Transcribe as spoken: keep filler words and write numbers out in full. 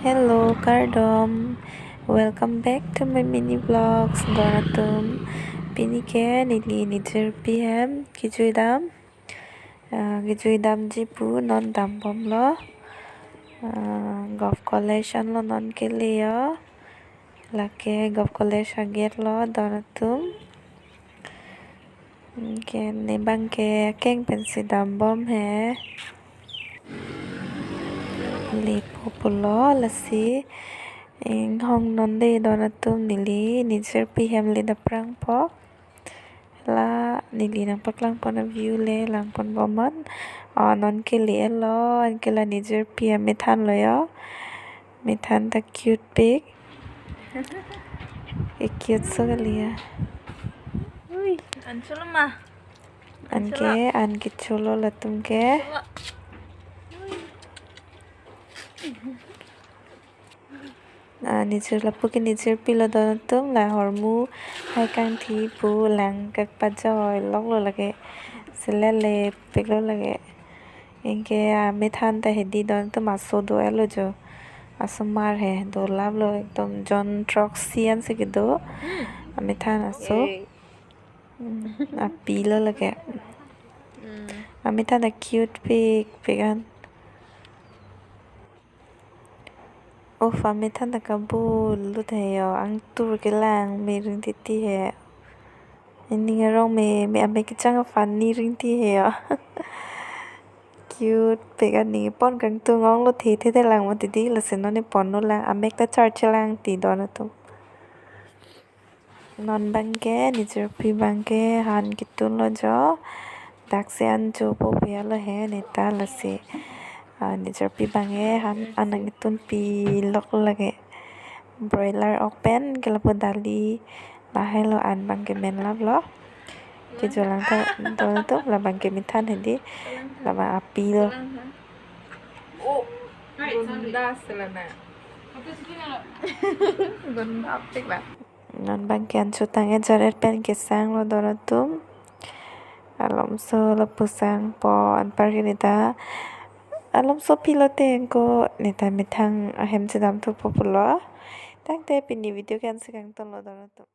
Hello, kardom. Welcome back to my mini vlogs, don atum. Pini ke neli nijirpi hem kejui dam. Ah, kejui damji pu non dambomlo. Ah, Govt College anlo non kele jo. Lake Govt College agate lo, don atum. Anke ne abang ke akeng pensi dambom he. Lepo pulo lasi inghong non de, don atum, neli nijirpi hem le daprangpo. La neli nangpaklangpon a-view le langponbom non. O, non kele-etlo, anke la nijirpi amethan lo jo. Methan ta cute pik. Ke cute so kali ya. Ui, an cholo ma. An ke, an kecholo latum ke. Cholo. Ui. Ah, nijir lapu ke nijirpi lo, don atum, la hormu hai kangthi pu lang kak pajoi loklo lake. Sele lepiklo lake. Anke amethan ta hedi, don atum, aso do-etlo jo. Asomar he, dolaplo ekdom, jon throksi ansi kedo. Hmm. Amethan aso. Yay. Hmm, api lo lake. Hmm. Amethan ta cute pik pik an. Uff, amethan ta kabul lut he jo, angtur kelang me ring titi he. Ining arong me, me amek kechang aphan ne ring ti he jo. Cute pik, aning pon kangtung onglo, the the thelang mati di, lasi non ne ponlo lang, amek ta charche lang ti, don atum. Non abang ke, nijirpi abang ke han ketunlo jo. Daksi an jopo pu jo lo he, neta lasi. Ah, nijirpi abang ke han an nangketunpi lok lake. Broiler ok pen ke lapu dali. Lahai lo an abang ke menlaplo. Kejolang ta, don atum, la abang ke methan hedi. La abang api lo. Oh, gunda selana. Gunda pik la. Non abang ke an chotang ejar et pen kesanglo, don atum. Alomso lapu sangpo, anpar ke neta alomso pilote anke neta methang ahem chedam thupo pulo. Tangte pini video ke ansi kangtonlo, don atum.